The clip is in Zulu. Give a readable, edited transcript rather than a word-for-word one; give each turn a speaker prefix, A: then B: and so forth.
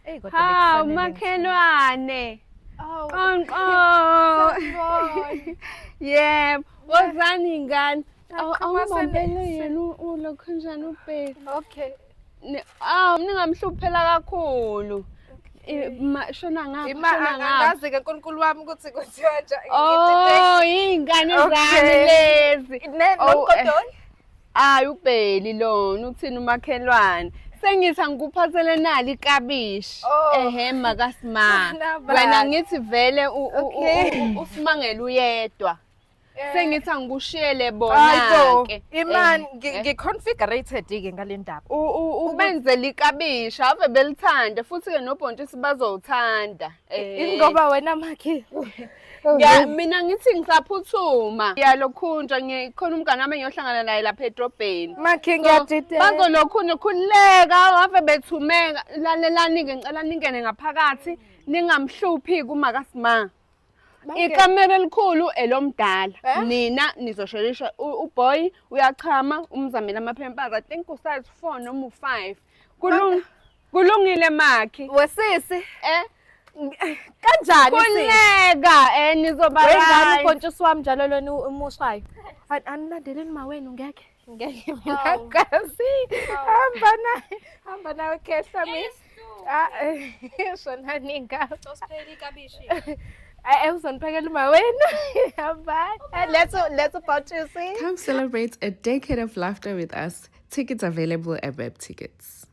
A: Eyi kodwa
B: Hawu
A: bekufanele.
B: Makhelwane.
A: Awu.
B: Qonqo.
A: Sanibona.
B: Yebo, wozani ingane.
A: Cha,
B: Awubambele yena ulokhu njani ubheki.
A: Okay.
B: Awu ningamhluphela kakhulu. Shona ngapha,
A: Ima
B: shona ngapha.
A: angazi ke nkulunkulu wami ukuthi kuthiwa njani.
B: Oh, iy'ngane zami lezi. Oh,
A: Nomqondoni?
B: Hayi ubheli lona uthini umakhelwane. Sengithi angikuphathele nali ikabishi.
A: Oh.
B: Ehhe makasima.
A: Nabani.
B: Wena ngithi vele
A: Okay.
B: usimangele uyedwa. Sengithi angikushiyele
A: Hayi bo,
B: bona ke.
A: Imani ngi-configurated ke ngale ndaba.
B: Ubenzele ikabishi ave belithanda futhi ke nobhontshisi bazowuthanda.
A: Ingoba wena makhi.
B: Mina ngithi ngisaphuthuma. Ngiyalokhunja ngikhona umngane wami engiyohlangana naye lapha edrobheni.
A: Makhi
B: So,
A: ngiyadideka.
B: Bazolokhunja khululeka wave bethumeka. Lalelani-ke ngicela ningene ngaphakathi ningamhluphi kumakaSima. Ikamelo elikhulu elomdala.
A: Eh?
B: Nina nizoshelisha uboy uyachama umzamele ama-pampers. I think usize 4 noma u5. Kulungile makhi.
A: Wesisi
B: Eh?
A: kanjani sisi?
B: Khululeka nizoba
A: Wengane
B: right.
A: ubhontshisi wami njalo lona umushayo. Anilandeleni mawenu ngeke. Ngeke mina gazi. Hamba naye. Hamba nawe khehla mina. Ah, shona ninga.
C: Sosipheka ikabishi.
A: Eh uzoniphekela umawenu. Hamba. Let's ubhontshisi.
D: Come celebrate a decade of laughter with us. Tickets available at Web Tickets.